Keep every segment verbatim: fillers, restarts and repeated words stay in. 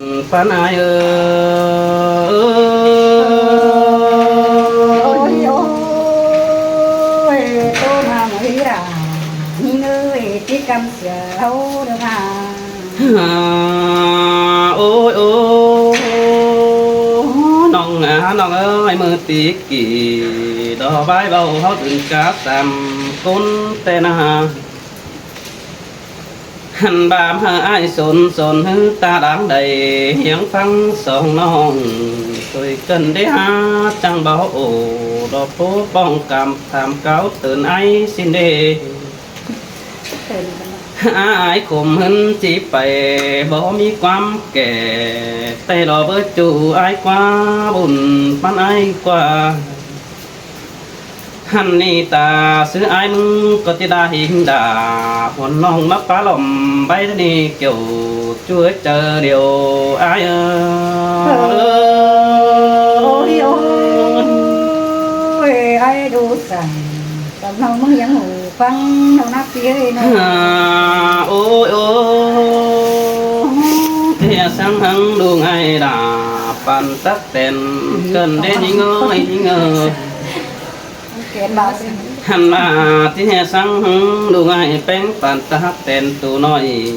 Păn ai ơi. Ôi, ôi, tô na mới ra. Nhí ngơi, tí căm sửa hấu được hả? À, ôi, ôi, ꞌnọng à, ꞌnọng ơi, ꞌmự tí kỉ, đỏ bái báu háo dưn cá sam cốn ꞌtẹ na. Hăn bám hơ ai sốn sốn hứ ta đáng đảy hiếng phắng sóng ꞌnọng. Tôi cần đế há chăng báo ổ, đỏ phố bóng cảm tham cáo tớn ai xin đế. Ai khốm hứn chỉ pảy bó mi quám kẻ, tay đỏ bớ chủ ai qua bùn păn ai qua. Hăn ꞌnị ta ꞌsứ ai ꞌmứng ꞌcọ ti đa hính đa, huôn ꞌnọng ꞌmá pá lỏm báy ꞌnị kiẻo chuối chaư điêu ai ơi. Ôi, ôi, ai đu săng, tăm ꞌnọng ꞌmứng hiếng hủ phắng ꞌnọng nắc pía ꞌnọng. À, ôi, ôi, tia săng hăng đu ngại đa, păn tắc tẻn, cần đế nhí ngơi, nhí ngơi. Hăn ꞌva tí ꞌhẹ săng hứng đu ngại péng păn tắc tẻn tu ꞌnọi,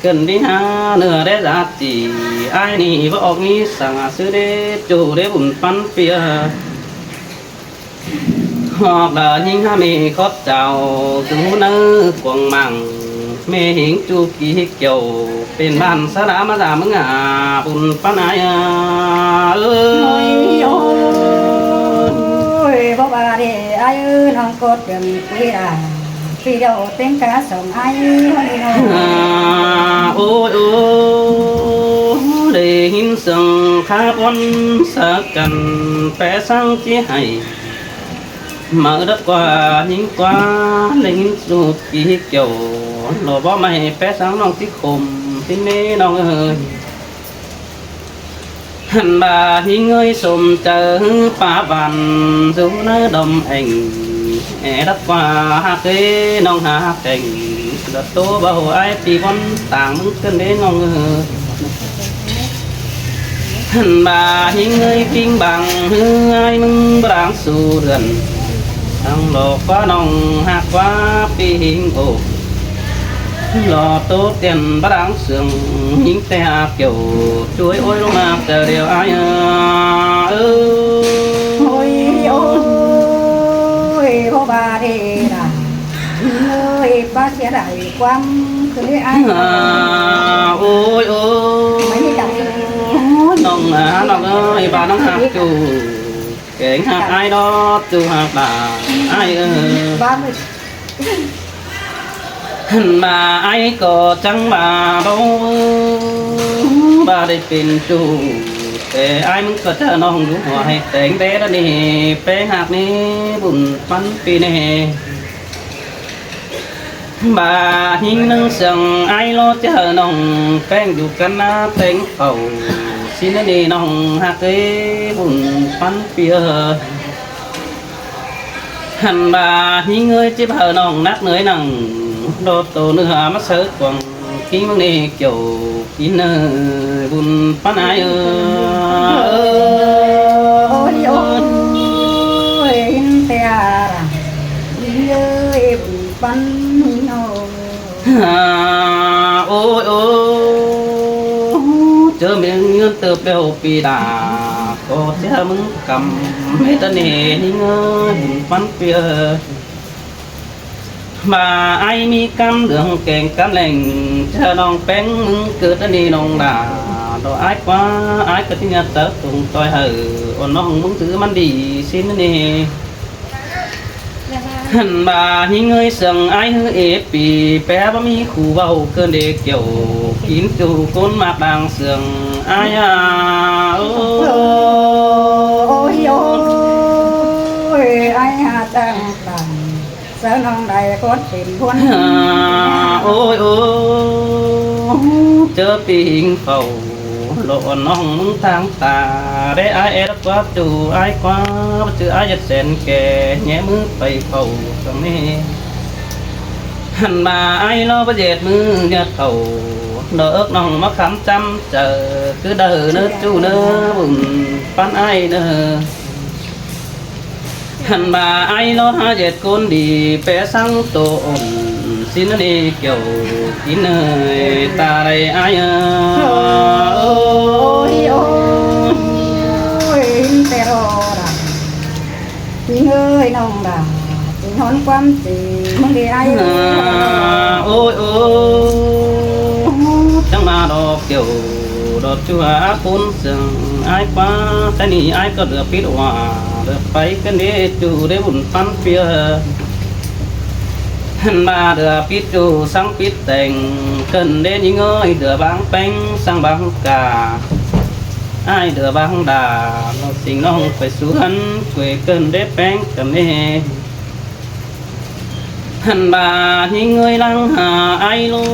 cần đi há nưa đế giá chỉ, ai ꞌnị báu ốc ꞌmí săng ꞌsứ đế chủ đế bùn păn pía. Họp đa nhính há mê khót chào, dú nớ cuông măng, mê hính chu ký hít kiều, pên bản sa đá ꞌmá dả ꞌmứng à, bùn păn ai à. Ôi, ôi, báu ba đế ai ơi, ꞌnọng ꞌcọ tiêm quí à, pí điêu téng cá sóng ai ơi, ꞌnọng. À, ôi, ôi, đế hính săng khá bón sa căn, pé săng chí hảy. Máư đắc qua, nhính qua, lêng hính su ký hít kiều, lỏ bó may pé săng ꞌnọng tí khốm, tí mê ꞌnọng ơi. Hăn ꞌva hính ơi sôm chaư hứ pá văn, dú nớ đom ẻng, é đắc qua hák ê ꞌnọng hák ẻng, đa tô báu ai pí bón tang ꞌmứng cơn đế ꞌnọng ơi. Hăn ꞌva hính ơi pính bang hứ ai ꞌmứng bá đang su đươn, thăng lỏ qua ꞌnọng hák qua pí hính ổ. Lỏ tô tiên bá đang sương hính té hák kiẻo, chuối ôi ꞌlống hák chaư điêu ai ơ. Ôi, ôi, báu ba đế đa. Ôi, bá sia đảy quám cứ đế ai. À, ôi, ôi. ꞌNọng à, ꞌnọng ơi, ba ꞌnọng hák chu. Kéng hák ai đó, chu hák ba ai ơ. Ba mươi. Hăn ba ai ꞌcọ chắng ba báu, ba đảy pên chu. Té ai ꞌmứng ꞌcọ chaư ꞌnọng dú hua hảư téng đế đa ꞌnị, péng hák ꞌnị, bùn păn pí ꞌnị. Ba hính ꞌnưng sương ai ꞌló chaư ꞌnọng, péng dú căn ná téng phảu, ꞌsín ꞌnị ꞌnọng hák ê bùn păn pía. Hăn ba hính ơi chếp hảư ꞌnọng nắc nới nẳng, đo tô nưa ꞌmá sáư quảng, kính ꞌmướng ꞌnị kiẻo kính ơ, bùn păn ai ơ. Ôi, ôi, hính té à, hính ơi, bùn păn hính ơ. À, ôi, ôi, chớ mê ngươn tơ pêu pí đa, ꞌcọ chớ ꞌmứng căm, mê ta nê hính ơi, bùn păn pía. Ba ai ꞌmí căm lương kéng căm leng, chaư ꞌnọng péng ꞌmứng cớt ꞌnị ꞌnọng đa, đo ai qua, ai ꞌcọ tí ꞌnhá tớt tùng ꞌtoi hảư, ôn ꞌnọng ꞌmứng thứ ꞌmắn đi ꞌsín ꞌnị. Hăn ba hính ơi sương ai hứ ế pí, pé báu ꞌmí khu báu cơn đế kiẻo, kín chu cốn mạc đang sương ai à, ôi, ôi, ai à, chắng lăng. Sáư ꞌnọng đảy cốt pên buôn. À, ôi, ôi, chớ pí hính phảu, lỏ ꞌnọng ꞌmứng tháng ta, đé ai é đắc qua chu ai qua, báu chứ ai ꞌdệt sẻn kẻ, nhé ꞌmứ pay phảu, song ꞌnị. Hăn ba ai ꞌló báu ꞌdệt ꞌmứ nhớt phảu, Đo ước ꞌnọng ꞌmá khắm chăm chaư, cứ đaư ꞌnớ ꞌchu ꞌnớ bun ꞌpắn ai ꞌnớ. Hăn ꞌva ai ꞌló hák ꞌdệt ꞌcốn đi, pé ꞌsướng tô ôn, ꞌsịn ꞌnớ đi kiẻo kín ơi, ta đảy ai ơ. Ôi, ôi, ôi, té ro đà. Chính ơi, ꞌnọng đà, chính ꞌhón ꞌquám chính ꞌmứng đi ai ơ. À, ôi, ôi, chắng ꞌva đo kiẻo, đo ꞌchu hák ꞌcốn sương ai ꞌquá, té ꞌnị ai ꞌcọ đảy pít ꞌva, đảy pay ꞌcứn đi ꞌchu đảy bun ꞌpắn ꞌpưa. Hăn ꞌva đảy pít ꞌchu ꞌsướng pít teng, ꞌcứn đi ꞌnhính ơi, đảy báng ꞌpéng ꞌsướng báng ca. Ai đảy báng đà, ꞌnọng sính ꞌnọng pay sú hăn, quê ꞌcứn đi ꞌpéng căn ꞌnị. Hăn ꞌva ꞌnhính ơi lăng ha ai ꞌlú,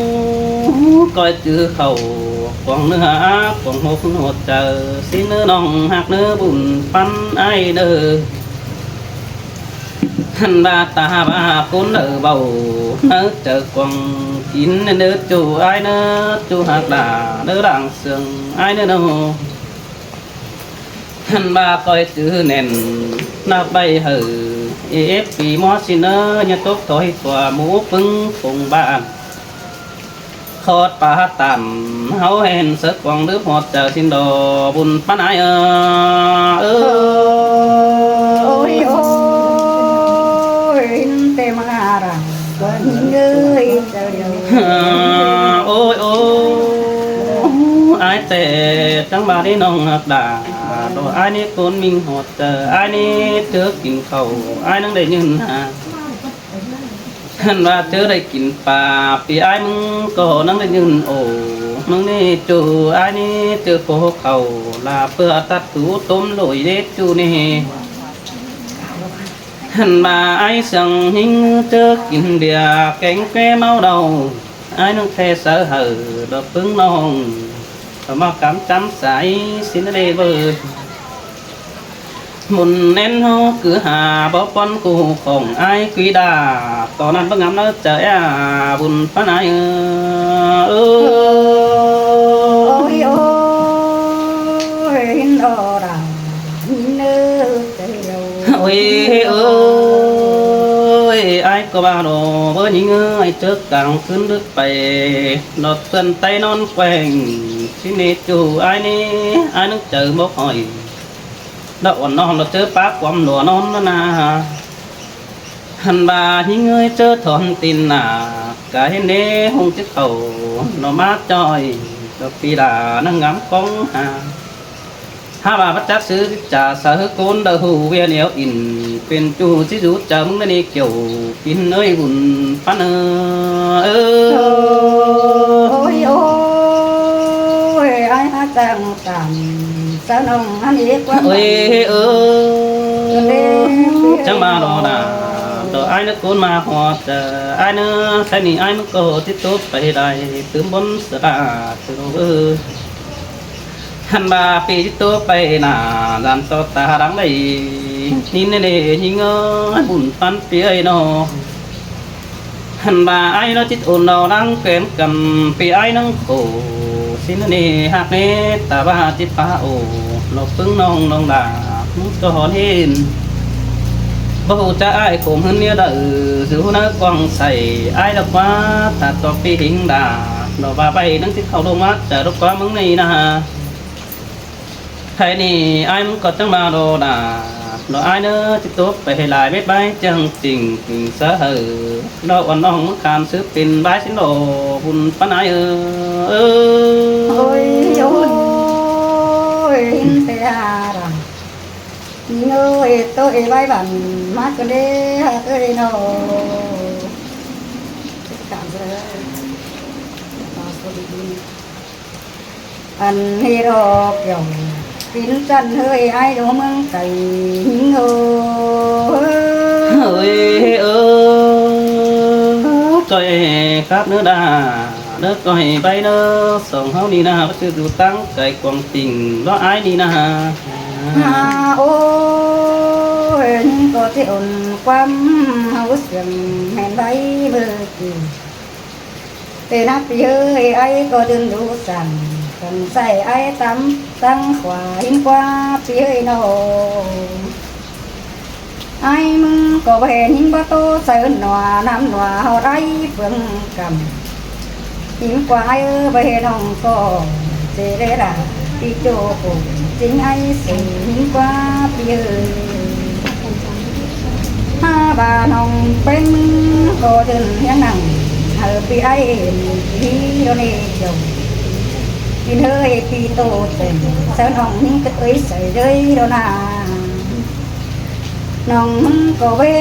ꞌcoi chứ khảu, cuông ꞌnớ ha, cuông hốc ꞌnớ hột chaư, ꞌsịn ꞌnớ ꞌnọng hák ꞌnớ bun ꞌpắn ai ꞌnớ. Hăn ꞌva ta ꞌva ꞌcốn đaư báu, ꞌnớ chaư cuông kín ꞌnớ ꞌchu ai ꞌnớ ꞌchu hák đà, ꞌnớ đang sương ai ꞌnớ ꞌnớ. Hăn ꞌva ꞌcoi chứ nẻn ꞌnạp bay hảư, ê ép pi ꞌmó ꞌsịn ꞌnớ, ꞌnhá tốc thói ꞌtoi ꞌmú ꞌpứng phông bản. Khót pá tản ꞌháu hên sáư cuông đứp hột chaư ꞌsịn đo bun ꞌpắn ai ơ. Ơ. Ôi, ôi, hên té ꞌmá răng, ꞌcốn ꞌnhính ơi, chaư điêu. Ôi, ôi, ai té chắng ꞌva đi ꞌnọng hák đà, đo ai ꞌnị ꞌcốn ꞌminh hột chaư, ai ꞌnị ꞌchớ kin khảu, ai ꞌnắng đảy ꞌnhưn ha. Hăn ꞌva ꞌchớ đảy kin pa, pi ai ꞌmứng ꞌcọ ꞌnắng đảy ꞌnhưn ổ. ꞌMứng ꞌnị ꞌchu ai ꞌnị ꞌchớ pô khảu, la ꞌpưa tắt tú tốm ꞌlội đế ꞌchu ꞌnị. Hăn ꞌva ai sương ꞌnhính ꞌchớ kin bia kéng ké ꞌmáu đau, ai ꞌnắng ꞌthe sáư hảư, đo ꞌpứng ꞌnọng, đo ꞌmá khắm chăm sai, ꞌsịn ꞌnớ đê bơ. Bun ꞌnén ꞌháu cứ ha báu ꞌpón cu khong ai ꞌquí đa, ꞌto ꞌnặn báu ngắm ꞌnớ chaư é a, bun ꞌpắn ai ơ. Ơ. Ôi, ôi, hên ꞌlo đà, hên ơ, chaư điêu. Ôi, ôi, ai ꞌcọ ꞌva đo, báu ꞌnhính ơi, ꞌchớ cang ꞌcứn đứp pay, đo ꞌtươn tay ꞌnón queng, ꞌsịn ꞌnị ꞌchu ai ꞌnị, ai ꞌnắng chaư báu khỏi. Đo uôn ꞌnọng đo ꞌchớ pák cuôm lua ꞌnón ꞌnớ na. Hăn ꞌva ꞌnhính ơi ꞌchớ thỏn tin nả, cá hên đế ꞌhung chứ khảu, đo ꞌmá ꞌchoi, đo pi đà ꞌnăng ngắm ꞌcóng ha. Hák ꞌva báu chắc ꞌsứ chả sáư ꞌcốn đaư ꞌhụ ꞌviạk nẻo in, pên ꞌchu ꞌchí dú chaư ꞌmứng ꞌnị kiẻo kín ơi bun ꞌpắn ơ. Ơ. Ôi, ôi, ai hák chắng tản, sáư ꞌnọng hăn ế ꞌquám. Ôi, ơ. Chắng ꞌva đo đà, đo ai ꞌnớ ꞌcốn ꞌmá hột, ơ, ai ꞌnớ, ꞌtẹ ꞌnị ai ꞌmứng ꞌcọ ꞌchí tốp pay đảy, tứm bón sa đa, tứm ꞌnọng ơ. Hăn ꞌva pi ꞌchí tốp pay nả, dản ꞌto ta đang đảy, ꞌnhính ꞌnị đê, ꞌnhính ơi, bun ꞌpắn pi ơi ꞌnọ. Hăn ꞌva ai ꞌnọ ꞌchí ôn đo đang kén căn, pi ai ꞌnăng khổ, ꞌsịn ꞌnị hák ꞌnị, ta ꞌva ꞌchí pá ổ, ꞌlo ꞌpứng ꞌnọng ꞌnọng đà, ꞌmứng ꞌcọ hón hên. Báu ꞌhụ chả ai khổ ꞌhướn ꞌnị đaư, dú ꞌnớ cuông say, ai đaư ꞌquá, ta ꞌto pi hính đà, ꞌlo ꞌva bay ꞌnăng ꞌchí khảu đô ꞌmá, chả đô ꞌquá ꞌmứng ꞌnị na. Hây ꞌnị ai ꞌmứng ꞌcọ chắng ꞌva đo đà, đo ai ꞌnớ ꞌchí tốp pay hê lai mết bái chắng chỉnh, chỉnh sáư hảư, đo uôn ꞌnọng ꞌmứng khan sứ pên bái ꞌsịn đo bun ꞌpắn ai ơ. Ơ. Ôi, ôi, hên té a đà. Ơ, ê tô ê bái bản mát ꞌcọ đê, hák ơi ꞌnọ. Ăn hê ꞌlọ kiẻo, pín chăn hơi ai đô ꞌmướng cay ꞌhính ơ. Hơi ơ, ꞌcoi khắp ꞌnớ đa, ꞌnớ ꞌcoi bay ꞌnớ, song ꞌháu ꞌnị na, báu ꞌchư dú ꞌtáng cay cuông tỉnh ꞌló ai ꞌnị na. Ha, ôi, ꞌnhính ꞌcọ ꞌchí ôn ꞌquám ꞌháu siêng hên bay bơ kì. Tê ꞌnặp ꞌpi ơi, ai ꞌcọ dưn dú săng, săng sai ai tắm tăng khua ꞌhịn ꞌquá ꞌpi ơi ꞌnớ. Ai ꞌmứng ꞌcọ ꞌva ꞌhê ꞌnhính báu ꞌtố sáư ꞌnọa ꞌnặm ꞌnọa ꞌhọt ai phướng căm. ꞌHịn ꞌquá ai ơi, ꞌva ꞌhê ꞌnọng ꞌcọ ꞌchí đé đa ꞌpi ꞌchụ phủ chính ai ꞌsứ ꞌhịn ꞌquá ꞌpi ơi. Hák ꞌva ꞌnọng ꞌpéng ꞌcọ dưn ꞌhiếng nẳng, hảư ꞌpi ai hên ꞌhí ꞌló ꞌnị chảu. ꞌHịn ơi ꞌpi ꞌtố tẻng, sáư ꞌnọng ꞌnhính cất ới sai ꞌlới ꞌló ꞌna. ꞌNọng ꞌmứng ꞌcọ ꞌvế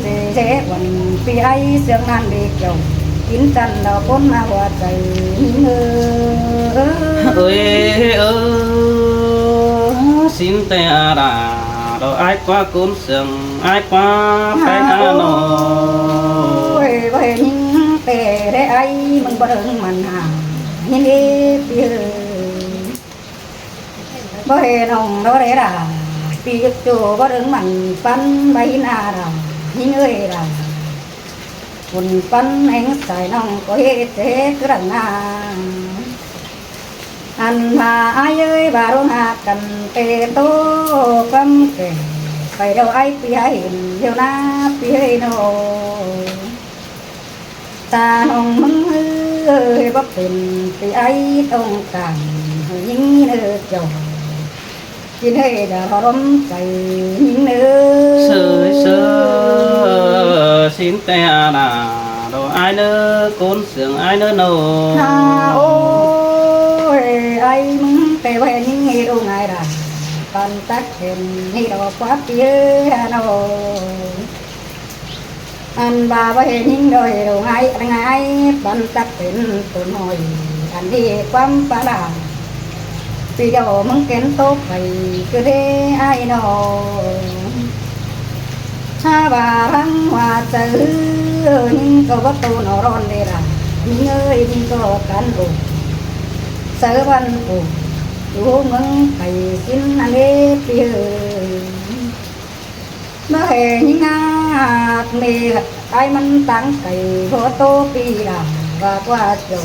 ꞌchí ꞌdệt uôn ꞌpi ai ꞌsướng ꞌnặn đi chảu. ꞌKín chăn ꞌlo ꞌcốn ꞌmá hua chaư ꞌnhính ơi. Ơi ơ, sín ꞌtẹ a đa, ꞌló ai ꞌquá ꞌcốn sương, ai ꞌquá ꞌpéng a ꞌnớ. Ôi, ꞌva ꞌhê ꞌnhính ꞌtẹ đé ai ꞌmứng báu đớng mẳn hả, ꞌhịn ê ꞌpi ơi. Báu ꞌhê ꞌnọng ꞌló đé đa, ꞌpi ꞌchụ báu đớng mẳn păn ꞌva ꞌhịn a đa, ꞌhịn ơi đa. Bun păn ꞌhéng sai ꞌnọng ꞌcọ ꞌhế ꞌchớ cứ đăng ꞌna. Ăn ꞌva ai ơi, ꞌva ꞌluống ꞌhặc căn ꞌtẹ ꞌtố ꞌquám kẻ, pay ꞌlẹo ai ꞌpi hák hên ꞌlẹo ꞌna ꞌpi ơi ꞌnớ. Ta ꞌnọng ꞌmứng ơi, báu pên ꞌpi ai tông cảng, ꞌhới ꞌnhính ꞌnớ chảu. ꞌKín ơi đa ꞌhọt ꞌlóm pay ꞌnhính ꞌnớ. Sơi sơi, sín ꞌtẹ a đa, ꞌló ai ꞌnớ ꞌcốn sương ai ꞌnớ ꞌnớ. Hả, ôi, ai ꞌmứng ꞌtẹ ꞌva ꞌhê ꞌnhính ꞌhế ꞌlung ai đa, păn tắc hên ꞌhế ꞌló ꞌquá ꞌpi ơi hả ꞌnớ. Ăn ꞌva ꞌva ꞌhê ꞌnhính ꞌló ꞌhế ꞌlung ai, ꞌlung ai, păn tắc pên tốn ꞌhội, ăn đi ꞌquám pá đa. ꞌPi ꞌlẹo ꞌmứng kén ꞌtố pay, cứ đé ai ꞌnớ. Hák ꞌva ꞌlắng ꞌva chaư ꞌhứ, ꞌnhính ꞌcọ báu ꞌtố ꞌnọ ꞌlón đé đa, ꞌnhính ơi, ꞌnhính ꞌcọ cán ổ, sáư văn phủ, dú ꞌmứng pay sín ăn đé ꞌpi ơi. ꞌMá ꞌhê ꞌnhính ꞌhặc ꞌmê ai ꞌmắn táng cay, báu ꞌtố ꞌpi đa, ꞌva ꞌquá chảu.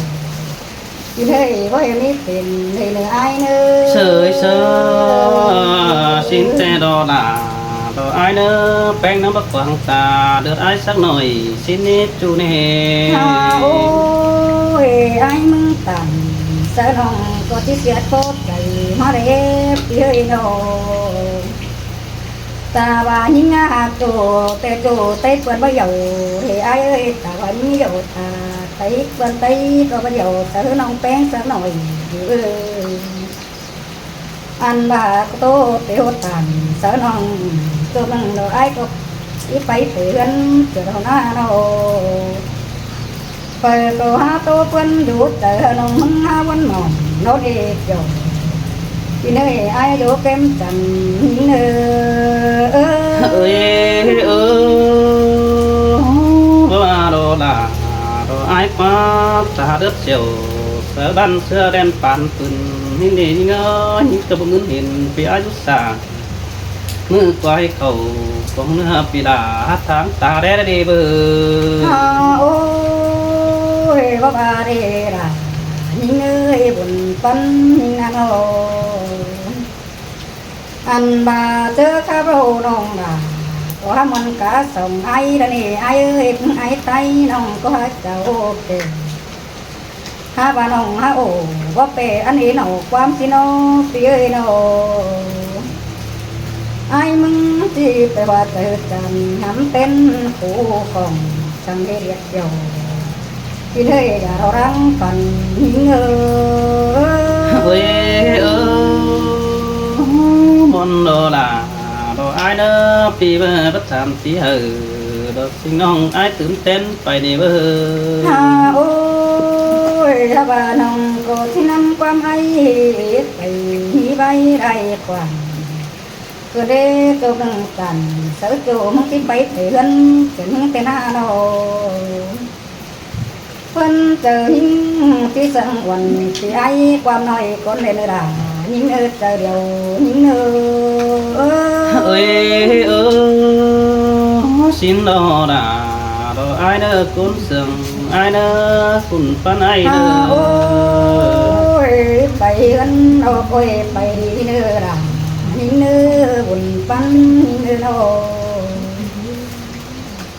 ꞌKín ơi, báu ꞌhê ꞌmí pên ꞌhới ꞌnớ ai ꞌnớ. Sơi sơi, sín ꞌtẹ ꞌló đa, ꞌló ai ꞌnớ, ꞌpéng ꞌnắm báu quảng ta, đớt ai sắc ꞌnọi, sín ꞌnị ꞌchụ ꞌnị. Hả, ôi, ai ꞌmứng tẳng, sáư ꞌnọng ꞌcọ ꞌchí sia ꞌtố cay, ꞌmá đé ꞌpi ơi ꞌnớ. Ta ꞌva ꞌnhính ꞌhặc ꞌchụ, ꞌtẹ ꞌchụ, ꞌtẹ ꞌpươn báu dảu, ꞌhế ai ơi, ta ꞌva ꞌnhính dảu, ta, ꞌtẹ ꞌpươn ꞌtẹ ꞌcọ báu dảu, sáư ꞌnọng ꞌpéng sáư ꞌnọi, ꞌhứ ơi. Ăn ꞌva ꞌcọ ꞌtố ꞌtẹ ꞌhụ tản, sáư ꞌnọng, ꞌchụ ꞌmứng ꞌló ai ꞌcọ ꞌchí pay ꞌtẹ ꞌhướn, ꞌchớ ꞌnọ ꞌna ꞌnớ. Pay ꞌcọ hák ꞌtố ꞌpươn dú chaư, ꞌnọng ꞌmứng hák ꞌvắn mỏng ꞌnọ đé chảu. ꞌKín ơi, ai dú kém chăn ꞌnhính ꞌnớ. Ơi ơ, ꞌva ꞌló đa, ꞌló ai ꞌquá ta đớt chảu, sáư đăn ꞌsứa đen pán pưn, ꞌnhính ꞌnị ꞌnhính ơi, ꞌnhính ꞌcọ báu ꞌngớn hên ꞌpi ai dú sả. ꞌMự ꞌquái khảu cuông ꞌnưa ꞌpi đa, hák tháng ta đé đé bơ. Hả, ôi, báu ꞌva đé đa, ꞌnhính ơi, bun păn ꞌnhính ꞌnặn ꞌnớ. Ăn ꞌva ꞌchớ khắp ꞌló ꞌnọng đa, ꞌcọ hák ꞌmuôn cá sỏng ai đa ꞌnị, ai ơi, ai ꞌtẹ ꞌnọng ꞌcọ hák chảu ꞌkẹ. Hák ꞌva ꞌnọng hák ổ, báu pê ăn ꞌnị ꞌnọ ꞌquám ꞌsịn ꞌnớ, ꞌpi ơi ꞌnớ. Ai ꞌmứng ꞌchí pay ꞌva chaư chăn ngắm tén phủ khỏng, chăng đé điệt dảu. ꞌKín ơi, đa ꞌló ꞌlắng păn ꞌnhính ơ. Ơi ơ, ꞌmuôn ꞌló đa, ꞌló ai ꞌnớ ꞌpi bơ, báu tham ꞌchí hảư, ꞌló ꞌsịn ꞌnọng ai tứm tén pay ꞌnị bơ. Hả, ôi, hák ꞌva ꞌnọng ꞌcọ ꞌchí ꞌnắm ꞌquám ai pay ꞌnị ꞌvạy đảy quảng. ꞌCọ đé ꞌchụ ꞌmứng tản, sáư ꞌchụ ꞌmứng ꞌchí pay ꞌtẹ ꞌhướn, ꞌchớ ꞌnhính ꞌtẹ ꞌna ꞌnớ. ꞌPươn chaư ꞌnhính ꞌchí săng uôn ꞌchí ai ꞌquám ꞌnọi ꞌcốn đen đa, ꞌnhính ꞌnớ chaư điêu, ꞌnhính ꞌnớ. Ơi ơ, ꞌsịn ꞌló đa, ꞌló ai ꞌnớ ꞌcốn sương, Ai ꞌnớ, bun ꞌpắn ai ꞌnớ. Ôi, pay ꞌhướn ꞌnọ ꞌcoi pay đi ꞌnớ đa, ꞌnhính ꞌnớ, bun ꞌpắn ꞌnhính ꞌnớ ꞌnọ.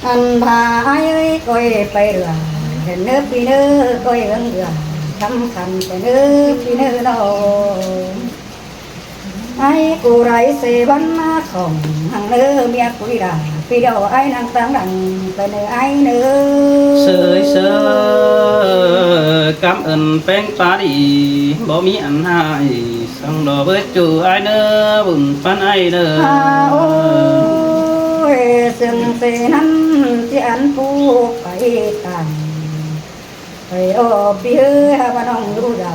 Ăn ba ai ơi, ꞌcoi pay đưa, hên ꞌnớ ꞌpi ꞌnớ, ꞌcoi ꞌhướng đưa, thăm khăn pay ꞌnớ ꞌpi ꞌnớ ꞌnọ. Ai cu ꞌrai se bắn ꞌmá khỏng, hăng ꞌnớ ꞌmía cúi đa, ꞌpi điêu ai ꞌnăng ꞌtáng đăng, pay ꞌnớ ai ꞌnớ. Sơi sơi, cám ơn ꞌpéng pá đi, báu ꞌmí ăn ꞌhại, săng đo bới ꞌchu ai ꞌnớ, bun ꞌpắn ai ꞌnớ. A ôi, sương se ꞌnặn ꞌchí ăn pú pay tang. Pay ꞌnọ ꞌpi ơi, hák ꞌmá ꞌnọng ꞌlú đa,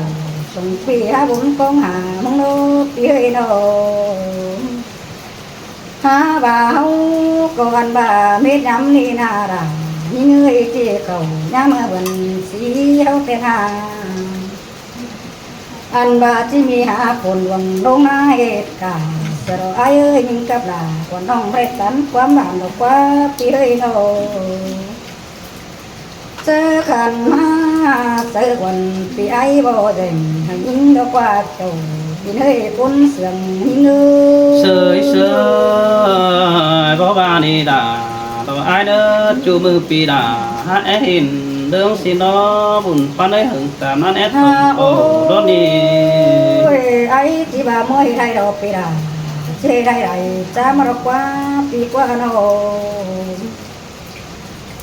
song ꞌpi hák bun ꞌcóng ha ꞌmướng ꞌnọ ꞌpi ơi ꞌnọ. Hák ba ꞌháu ꞌcọ ăn ba mết ꞌnhám ꞌnị ꞌna đa, ꞌnhính ơi, ꞌchí khảu ꞌnhám ꞌmá bươn sí ꞌháu ꞌtẹ ꞌna. Ăn ba ꞌchí ꞌmí hák phôn luông ꞌlống ꞌná ết ca, sau ꞌlọ ai ơi, ꞌnhính cắp đa, ꞌquám ꞌnọng ꞌvạy tán ꞌquám bản ꞌlọ ꞌquá ꞌpi ơi ꞌnọ. Sau khăn ꞌmá, sau ꞌquám ꞌpi ai báu dên, hảư ꞌnhính ꞌlọ ꞌquá chảu, ꞌpi ơi ꞌcốn sương ꞌnhính ꞌnớ. Sơi sơi, báu ba ꞌnị đa, ꞌlọ ai ꞌnớ, ꞌchu ꞌmự ꞌpi đa, hák é hên ꞌlướng ꞌsịn ꞌnọ, bun ꞌpắn ơi, hơng tam ꞌnặn é thong ꞌcọ đón ꞌnị. Ôi, ai ꞌchí ba ꞌmưa hên ꞌhại ꞌlọ ꞌpi đa, ꞌchí hên ꞌhại đảy, chả ꞌmá ꞌlọ ꞌquá ꞌpi ꞌquá ꞌnọ.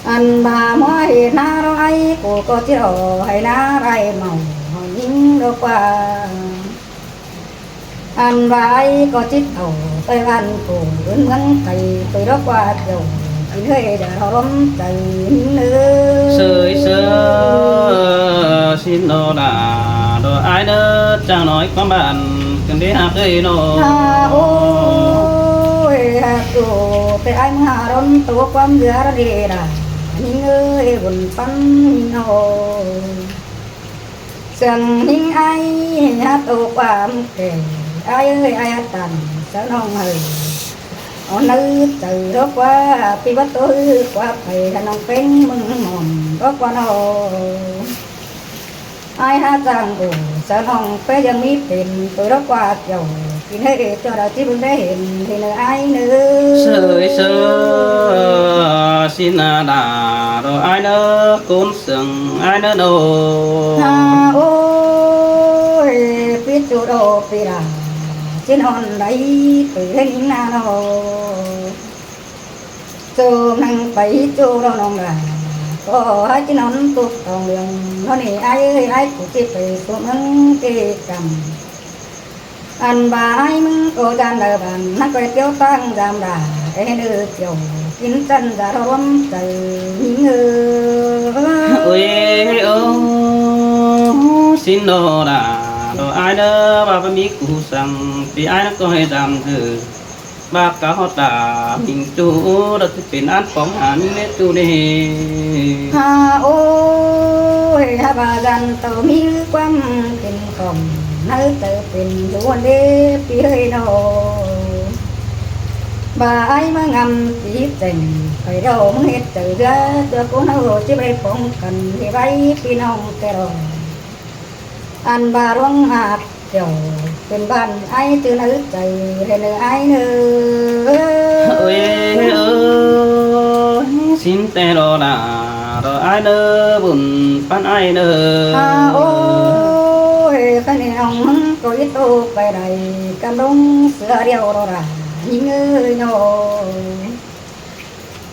Ăn ba ꞌmưa hên ꞌná ꞌlọ ai, cu ꞌcọ ꞌchí ꞌlọ hảư ꞌná đảy mau, hảư ꞌnhính ꞌlọ ꞌquá. Ăn ba ai ꞌcọ ꞌchí thảu, ꞌtoi ꞌván phủ ứn ꞌmướng cay, ꞌtoi ꞌlọ ꞌquá chảu, ꞌpi ơi đa ꞌlọ ꞌlóm chaư ꞌnhính ꞌnớ. Sơi sơi, ꞌsịn ꞌnọ đa, ꞌlọ ai ꞌnớ, chắng ꞌnọi ꞌquám bản, ꞌcứn đé hák ơi ꞌnọ. A ôi, hák ꞌchu, ꞌtẹ ai ꞌmá ha ꞌlóm tô ꞌquám dưa ꞌlọ đé đa, ꞌnhính ơi, bun ꞌpắn ꞌnọ. Sương ꞌnhính ai, hák tô ꞌquám kẻ, ai ơi, ai hák tăn, sau ꞌnọng hảư. Au ꞌnớ chaư ꞌlọ ꞌquá, ꞌpi báu tô ꞌhứ ꞌquá pay, hák ꞌnọng ꞌpéng ꞌmướng mỏm ꞌlọ ꞌquá ꞌnọ. Ai hák chắng ổ, sau ꞌnọng ꞌpéng ꞌdương ꞌmí pên, ꞌtoi ꞌlọ ꞌquá chảu, ꞌpi ơi ꞌchọ đảy ꞌchí bun đé hên, hên ꞌnớ ai ꞌnớ. Sơi sơi, ꞌsịn ꞌna đa, ꞌlọ ai ꞌnớ, ꞌcốn sương ai ꞌnớ ꞌnọ. A ôi, ꞌpi ꞌchu ꞌlọ ꞌpi đa, ꞌchí ꞌnón đảy, ꞌpi ơi ꞌnhính ꞌna ꞌnọ. Chôm ꞌnăng pay ꞌchu ꞌlọ ꞌnọng đa, ꞌcọ hák ꞌchí ꞌnón tốc tỏng ꞌlương, ꞌnọ ꞌnị ai ơi, ai cu ꞌchí pay ꞌsúm ꞌmướng ké căm. Ăn ba ai ꞌmướng ꞌcọ dan đaư bản, hák ꞌcoi tiếu ꞌtáng dam đa, é ꞌnớ chảu, kin chăn da ꞌlọ ꞌlóm chaư ꞌnhính ꞌnớ. Ôi ơ, ꞌsịn ꞌnọ đa, ꞌlọ ai ꞌnớ, ba báu ꞌmí cu săng, ꞌpi ai ꞌnớ ꞌcọ hảư dam hảư. Ba cá hót đa, ꞌmính ꞌchu, đa ꞌchí pên ăn póng hả ꞌmính ꞌnê ꞌchu ꞌnê. A ôi, hák ba dăn tô ꞌmí ꞌquám kin khỏng, ꞌnớ chaư pên dú ăn đé ꞌpi ơi ꞌnọ. Ba ai ꞌmá ngắm tí chẻng, pay ꞌlọ ꞌmướng hết chaư dưa, ꞌchua ꞌcốn ꞌháu ꞌchí báu póng căn, ꞌhế báu ꞌpi ꞌnọng ꞌtẹ ꞌlọ. Ăn ba ꞌluống ác kiẻo, pên bản ai ꞌchư ꞌnớ chaư, hên ꞌnớ ai ꞌnớ. Ôi ơ, ꞌsịn ꞌtẹ ꞌlọ đa, ꞌlọ ai ꞌnớ, bun ꞌpắn ai ꞌnớ. A ôi, ꞌkhạy ꞌnị ꞌnọng ꞌmướng ꞌcọ ꞌí tô pay đảy, căm ꞌlống sia điêu ꞌlọ đa, ꞌnhính ơi ꞌnọ.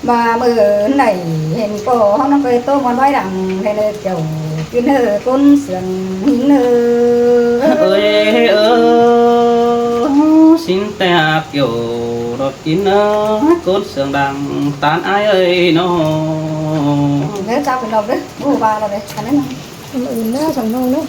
Ba ꞌmự ꞌnị hên ꞌcọ ꞌháu ꞌnọng ꞌcoi tô ꞌmuôn ꞌvạy đăng, hên ꞌnớ chảu, kin ꞌnớ ꞌcốn sương ꞌnhính ꞌnớ. Ôi ơ, ꞌsịn ꞌtẹ ác kiẻo, ꞌlọ kin ꞌnớ ꞌcốn sương đăng, tán ai ơi ꞌnọ. Ơ, chảu pên ꞌlọk ꞌlới, ꞌmự ba ꞌlọk ꞌlới, ăn ꞌnớ ꞌnọng. ꞌMự ꞌnớ song ꞌnọng ꞌnớ.